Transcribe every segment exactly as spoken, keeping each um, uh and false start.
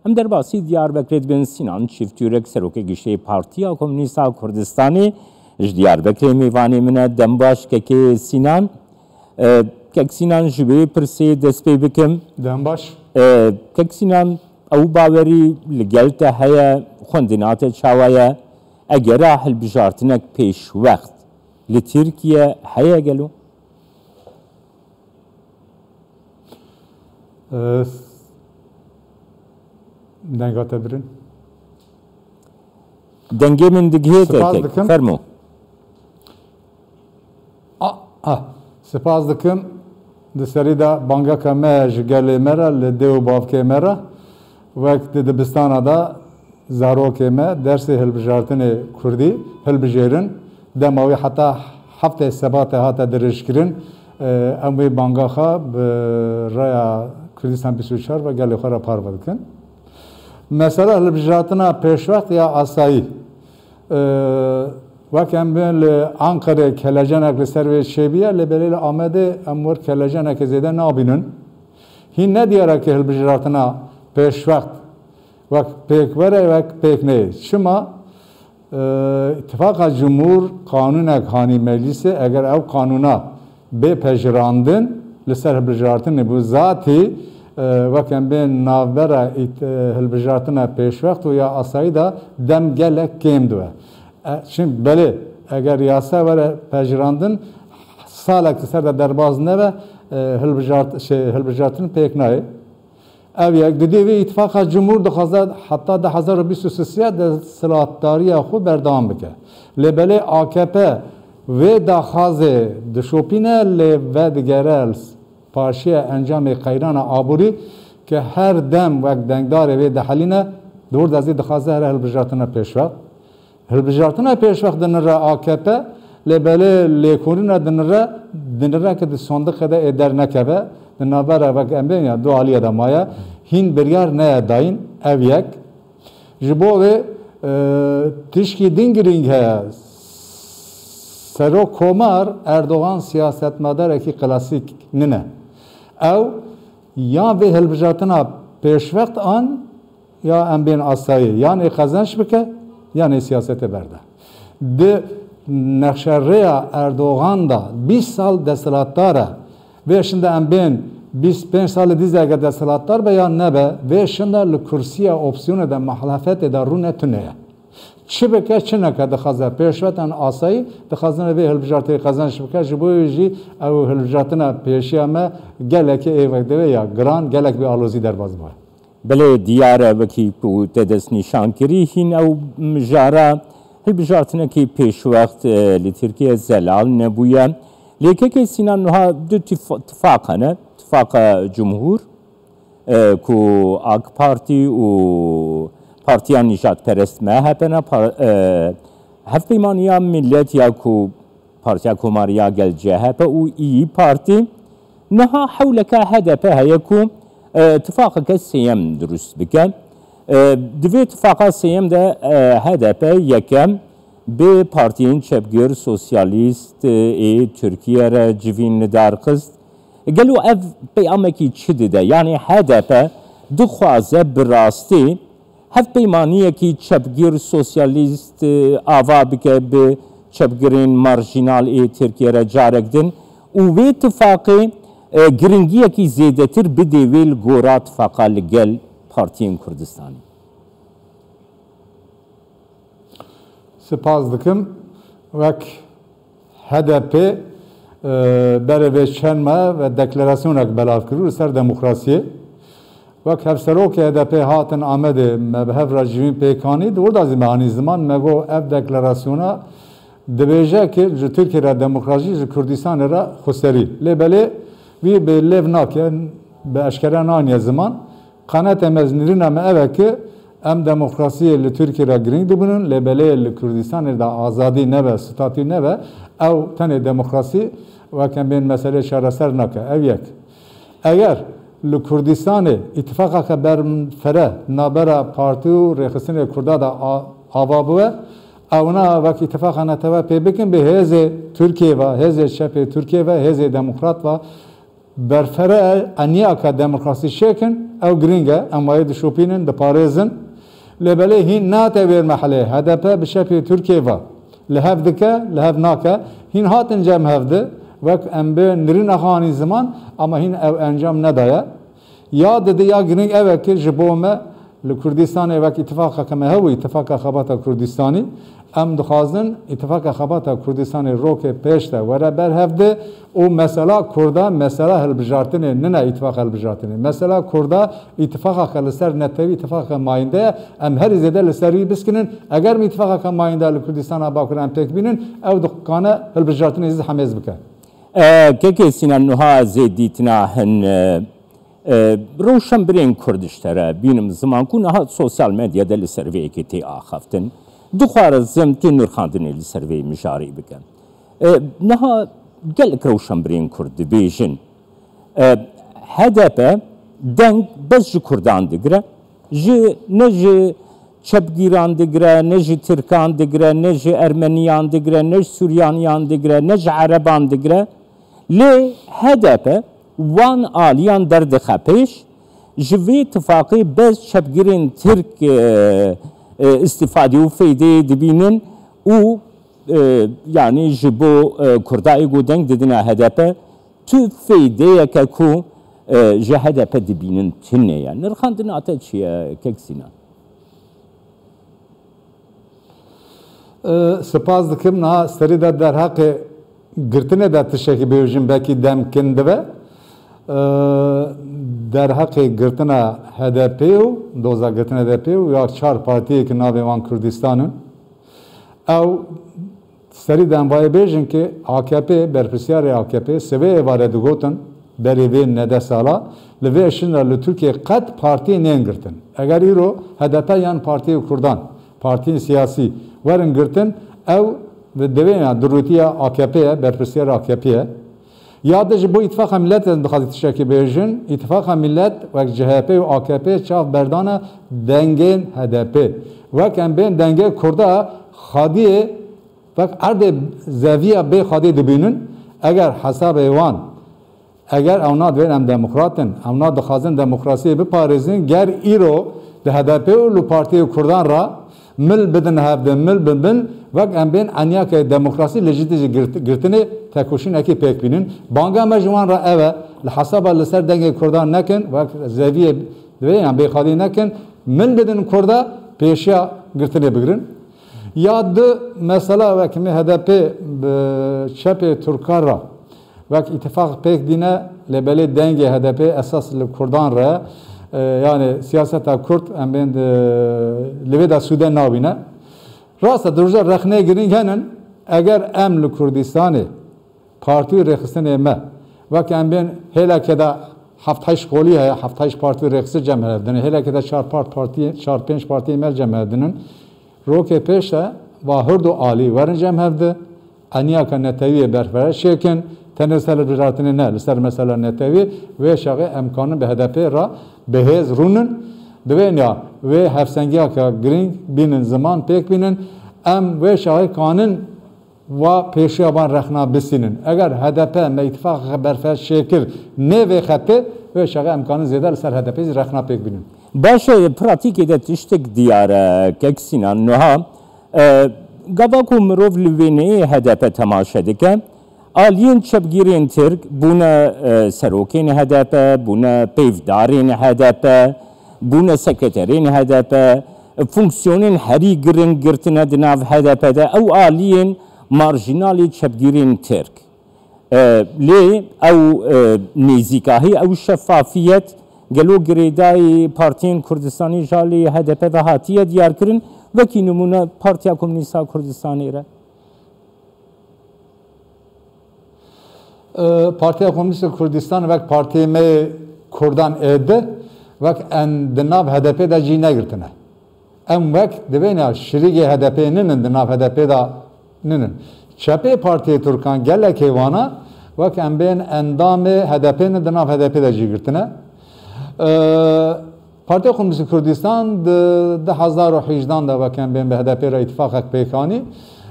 Em derbasî Diyarbekirê dibin. Sînan Çîftürek, serokê giştî Partiya Komûnîst a Kurdistanê, ji Diyarbekirê mêvanê min e. Dem baş, kekê Sînan. E, kek Sînan, ji wê pirsê dest pê bikim. Dem baş. E, kek Sînan, ew bawerî li gel te heye, xwendina te çawa ye? Egera hilbijartinek pêşwext li Tirkiye heye gelo? E, denga te birin. Dengê min digihê te, Spas dikim. Fermo. A, a, spas dikim. Di serî de bangeka me ji gelê me re, li dê û bavkê me re, wek di dibistana de zarokê me dersê hilbijartinê kurdî hilbijêrin. Dema wî heta heftê Sebatê hate dirêjkirin. Em wê banga xwe bi raya Kurdistan bîst û çar ve gelê xwe re parve dikin. Mesela hilbijartina pêşwext ya asayî. Wek em bên li Anqerê kelecenek li ser wê çêbûye, lê belê li Amedê em wir kelecenekê zêde nabînin. Hîn ne diyar e ku hilbijartina pêşwext wek pêk were, wek pêk neyê. Çima? E, Îtifaqa Cumhur qanûnek hanî meclîsê, eger ew qanûna bê pejirandin, li ser hilbijartinê bû. Zatî, e, wek em bên navbera ît-, e, hilbijartina pêşwext û ya asayî de dem gelek kêm dibe. E, çim-, belê, eger yasa were pejirandin, salek di ser de derbaz nebe, e, hilbijart-, şey, hilbijartin pêk nayê. Ev yek, di dê vê îtifaqa cumhur dixwaze heta du hezar û bîst û sê desthilatdariya xwe berdewam bike. Lê belê A K P vê daxwazê dişopîne, lê vedigere li paşiya encamê qeyrana aborî ke her dem wek dengdarê wê dihelîne, di wir de zî dixwaze here hilbijartina pêşwext. Hilbijartina pêşwext dinire A K P, lê belê lêkolîna dinire, dinire ke di sondiqê de ê dernekeve, di navbera wek em bên ya du aliyê de maye, hîn biryar neye dayîn, ev yek. Ji bo vê, e, tişkî din girîng heye. Serok Komar Erdogan siyasetmedarekî klasîk nine. Ew yan vê hilbijartina pêşwext an ya em bên asayî, yan ê qezenç bike, yan ê siyasetê berde. Di nexşerêya Erdogan de bîst sal desthilatdar e. Vê şin de em bên bîst pênc salê dî zî eger desthilatdar be yan nebe, vê şin de li kursiya opsiyonê de, muhalefetê de rûne tune ye. Çi bike, çi neke, dixwaze pêşwext an asayî, dixwazine vê hilbijartinê qezenç bike, ji bo wê jî ew hilbijartina pêşiya me gelekî êvek divê ya giran, gelek bi alozî derbas bûye. Belê diyar e, wekî ku te destnîşan kirî, hîn ew mijara hilbijartinekî pêşwext, e, li Tirkiye zelal nebûye. Lê kekê Sînan, niha du tif-, tifaq hene. Tifaqa Cumhur, e, ku AK Partî û Partiya Nîjadperest M H P ne, par-, e, Hevpeymaniya Millet ya ku Partiya Komariya Gel C H P û İYİ Parti, niha hewleke H D P heye ku, e, tifaqeke sêyem dirust bike. E, di vê tifaqa sêyem de, e, H D P yekem bi partiyên çepgir sosyalîst, e, ê Tirkiye re civîn li dar xist. Gelo ev peyamekî çi dide? Yanî H D P dixwaze bi rastî hevpeymaniyekî çepgir sosyalîst, e, ava bike bi çepgirên marjînal ê Tirkiye re carek din û wê tifaqê, e, giringiyekî zêdetir bidê wê li gora tifaqa li gel partiyên Kurdistanê. Spas dikim. Wek H D P, e, berê vê çend me ve deklarasyonek belav kir li ser demokrasiyê. Wek hevserokê H D P hatin Amedê, me bi hev re civîn pêk anî, di wir de zî me anî ziman, me got ev deklarasyona dibêje ki ji Tirkiye re demokrasî, ji Kurdistanê re xweserî. Lê belê wî bi lêv nake, bi eşkere naniye ziman. Qenete me, nîrîna me ev e ki em demokrasiyê li Tirkiye re girîng dibînin, lê belê li Kurdistanê de azadî nebe, statû nebe, ew tenê demokrasî wek em bên meselê çareser nake. Ev yek. Eger li Kurdistanê îtifaqeke berfere nabera partî û rêxistinê Kurda de a-, ava bibe, ewna wek îtifaqa netewe pê bikin bi hêzê Tirkiye ve, hêzê çepê Tirkiye ve, hêzê demokrat ve, Berfere eniyaka demokrasî şêkin, ew girîng e, em wayê dişopînin, diparêzin. Lê belê hîn nate wêr mehelê, H D P bi çepê Tirkiyê ve li hev dike, li hev nake. Hîn hatin cem hev di, wek em bê nirîna xwe anî ziman, ama hîn ew encam nedaye. Ya didi ya girîng ew e ki ji bo me li Kurdistanê wek îtifaqeke me hebû, îtifaka xebata Kurdistanî, em dixwazin îtifaka xebata Kurdistanê rokê pêş de were ber hev di û mesela Kurda mesela hilbijartinê nine îtifaqa hilbijartinê. Mesela Kurda îtifaqeke li ser netewî îtifaqeke mayînde ye, em herî zêde li ser wî biskinin. Eger em îtifaqeke mayînde li Kurdistana Bakur em pêk bînin, ew dikane hilbijartinê zî hemêz bike. E, kekê Sînan, nuha ez ê dîtina hin, e, e, rewşenbirên Kurd ji te re bînim ziman ku niha sosyal medyada li ser vê yekê tê axaftin. Dixwarizim tu nirxandinê li ser vê mijarê bikim. E, niha gelek rewşenbirên Kurd dibêjin, e, H D P deng bes ji Kurdan digire, ji, ne ji çepgîran digire, ne ji Tirkan digire, ne ji Ermeniyan digire, ne ji Suryaniyan digire, ne ji Ereban digire. Lê H D P wan aliyan derdixe pêş, ji vê tifaqê bes çepgirên Tirk, e, e, îstîfadê û feydeyê dibînin û, e, yanî ji bo, e, Kurda ê ku deng didine H D P, tu feydeyeke ku, e, ji H D P dibînin tune ye. Nirxandina te çi ye, kek Sînan? E, spas dikim, niha serî de derheqê girtinê de tiştekî bêjim, belkî dem kin dibe. E, derheqê girtina H D P û doza girtina H D P û ya çar partiyê ki navê wan Kurdistan in. Ew serî de em vayê bêjin ki A K P, berpirsiyarê A K P, sibê êvarê digotin, berê vê nede sala, li vê şin re li Tirkiyê qet partiyê nên girtin. Eger îro H D P yan partiyê Kurdan, partiyên siyasî werin girtin, ew di devê ya dirûtiya A K P ye, berpirsiyarê A K P ye. Ya de ji bo Îtifaqa Millet em dixwazî tiştekî bêjin, Îtifaqa Millet wek C H P û A K P çav berdane dengên H D P. Wek em bên dengê Kurda xadiyê, wek erdê zeviya bê xadiyê dibînin, eger hesabê wan, eger ewna divên em demokrat in, ewna dixwazin demokrasiyê biparêzin, ger îro di H D P û li partiyê Kurdan re mil bidin hevdin, mil bin bin, wek em bên eniyakê demokrasî li jî dijî girt-, girtinê tekoşînekî pêk bînin. Banga me ji wan re ev e, li hesaba li ser dengê Kurdan nekin, wek zeviyê divê yan bêxadî nekin, mil bidin Kurda pêşiya girtinê bigirin. Ya du mesela wek me H D P bi çepê Tirkan re wek îtifaq pêk dîne, lê belê dengê H D P esas li Kurdan re, e, yani siyaseta Kurd em bên de, li vê de sûde nabîne. Rast e, dirûja rexnê girîng henin, eger em li Kurdistanê partî û rêxistinê me, wek em bên hêleke de heft heşt kolî heye, heft heşt partî û rêxistin cem hev dine, hêleke de çar part partî, çar pênc partiyê me cem hev dinin. Rokê pêş de va hurd û alî werin cem hev di, eniyaka netewiyê berfere çêkin, tenê ser hilbijartinê ne, li ser mesela netewî, wê şaxê em kanin bi H D P re bi hêz rûnin, divên ya wê hevsengiyaka girîng bînin, ziman pêk bînin, em wê şaxê kanin wa pêşiya van rexna bistînin. Eger H D P me îtifaqeke berfere çêkir nê vê xetê, wê şaxê em kanin zêde li ser H D P zî rexna pêk bînin. Baş e, pratîkê de tiştek diyar e, kek Sînan. Niha, e, gava ku mirov li wêneyê H D P temaşe dike, aliyên çepgîrên Tirk bûne, e, serokên H D P, bûne pêvdarên H D P, bûne sekreterên H D P, fonksiyonên herî giring girtine di nav H D P de. Ew aliyên marjînalê çepgîrên Tirk. E, lê ew, e, nêzîkahî, ew şefafiyet gelo girêdayî partiyên Kurdistanî ji alî H D P ve hatiye diyarkirin, wekî nimûne Partiya Komûnîst a Kurdistanê re? E, Partiya Komûnîst a Kurdistanê wek partiyê me yê Kurdan êdi, wek en di nav H D P de cî negirtine. Em wek divên ya şirîgê H D P ninin, di nav H D P de ninin. Çepê partiyê Tirkan gelekê wana wek em bên endamê H D P ne, di nav H D P de cî girtine. Ee, Partiya Komûnîst Kurdistan di du hezar û hejdan de wek em bên bi H D P re îtifaqek pêk anî.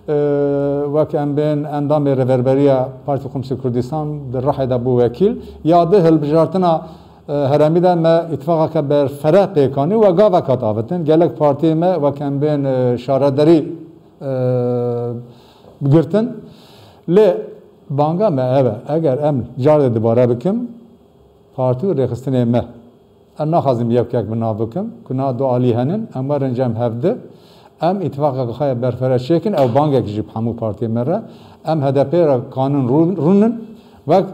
Wek em bên endamê Rêverberiya Partî Komîsê Kurdistan di Rihê de bû wekîl. Ya di hilbijartina, e, herêmî de me îtifaqeke berfere pêk anî, we gavek hat avitin. Gelek partiyê me wek em bên, e, şaredarî, e, girtin. Lê banga me ev e, eger em cardê dubare bikim, partî û rêxistinê me, em naxwazim yek yek bi nav bikim, ku na du alî henin, em werin cem hevdi, em îtifaqeke xwe ya berfere çêkin, ew bangek jî bi hemû partiyê me re, em H D P re kanin rû-, rûnin, wek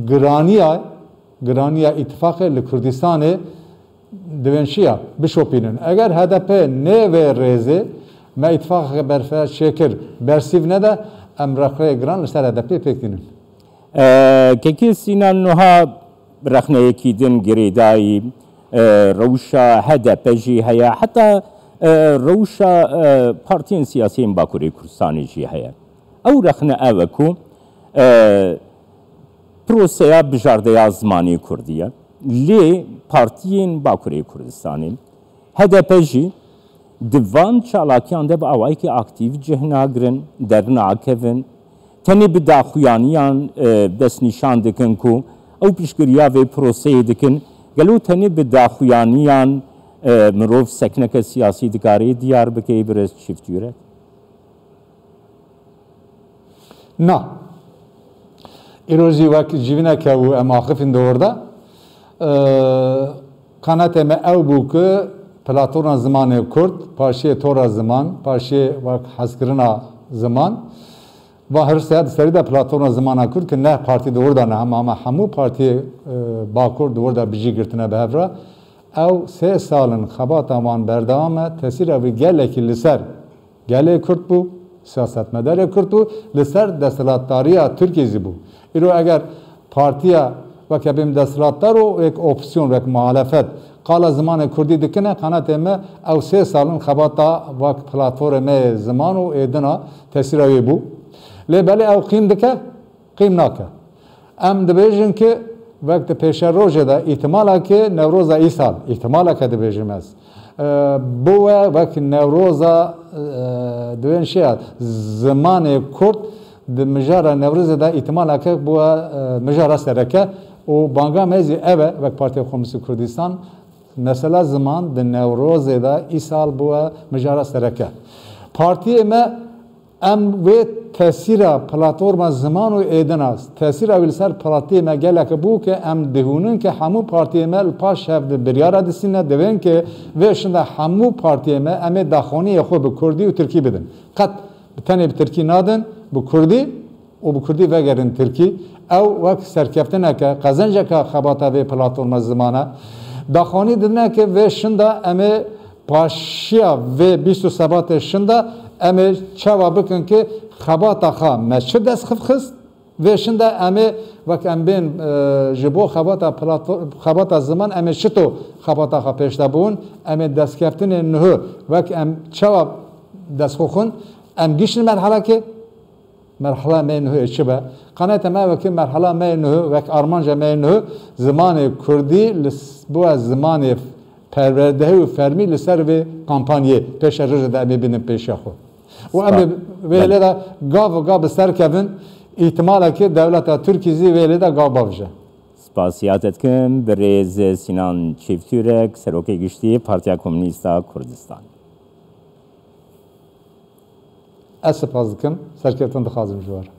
giraniya, giraniya îtifaqê li Kurdistanê divên şiya bişopînin. Eger H D P nê vê rêzê me îtifaqeke berfere çêkir, bersîv nede, em rexneyê giran li ser H D P pêk tînin. E, Kekê Sînan, nuha rexneyekî din girêdayî, e, rewşa H D P jî heye, heta, e, rewşa, e, partiyên siyasî yên Bakurê Kurdistanê jî heye. Ew rexne ew e ku, e, proseya bijardeya zimanê kurdî ye. Lê partiyên Bakurê Kurdistanê, H D P jî di van çalakiyan de bi awayekî aktîf cih nagirin, dernakevin. Tenê bi daxuyaniyan, e, destnîşan dikin ku ew piştgiriya vê proseyê dikin. Gelo tenê bi daxuyaniyan, e, mirov sekneke siyasî dikarê diyar bike, birêz Çiftîrek? Na. Îro jî wek civîneke û em axifîn di wir de, e, qenatê me ew bû ku platforma zimanê kurd, paşê tora ziman, paşê wek hezkirina ziman, va her se di serî de platforma zimana kurd, ku ne partî di wir de ne, hema, hema hemû partiyê, e, bakur di wir de bi cî girtine bi hev re. Ew sê sal in xebata wan berdewam e, tesîra wî gelekî li ser gelê Kurd bû, siyasetmedarê Kurd bû, li ser desthilatdariya Tirkiyê jî bû. Îro eger partiya weke bêm desthilatdar û wek opsîyon, wek muhalefet qala zimanê Kurdî dikine, qenatê me ew sê sal in xebata wek platformê me yê ziman û êdina tesîra wê bû. Lê belê ew qîm dike, qîm nake. Em dibêjin ki wek di pêşerojê de îhtimala ki Newroza îsal, îhtimaleke dibêjim ez, e, biwe wek Newroza, e, di wên şêya zimanê kurd di mijara Newrozê de îhtimaleke biwe, e, mijara sereke û banga me zî ev e wek Partiya Komîsî Kurdistan, mesela ziman di Newrozê de îsal biwe mijara sereke. Partiyê me Em wê tesîra platforma ziman û êdina, tesîra wî li ser partiyê me gelek bû ke em dihûnin ke hemû partiyê me li paş hev di biryara disîne, divên ke vê şinda hemû partiyê me em ê daxwaniyê xwe bi kurdî û tirkî bidin. Qet bi tenê bi tirkî nadin, bi kurdî û bi kurdî vegerin tirkî. Ew wek serkeftineke, qezenceke xebata vê platforma ziman e. Daxwanî didine ke vê şinda em ê Paşiya vê bîst û sebatê şinda em ê çawa bikin ki xebata xwe me çi dest xif xist? Vê şinda em ê wek em bên, e, ji bo xebata platfo-, xebata ziman em ê çito xebata xwe pêş de bûn? Em ê destkeftinê niho wek em çawa dest xwe xwin? Em giştin merhelekê? Merhala me yê nuhê çi be? Qanete me wekî merhala me yê nuhê, wek armanca me yê nuhê, zimanê kurdî li s-, biwe zimanê perwerdehî û fermî li ser vê kampanyê pêşerojê de em ê bînin pêşiya xwe. Û em ê Spa-, vê belê. Lê de gav û gav bi ser kevin, îhtimalekê dewleta Tirkî zî vê lê de gav bavije. Spasiya te dikim, birêz Sinan Çiftürek, Serokê Giştî Partiya Komûnîst a Kurdistan. Ez spas dikim, serkeftin dixwazim ji we re.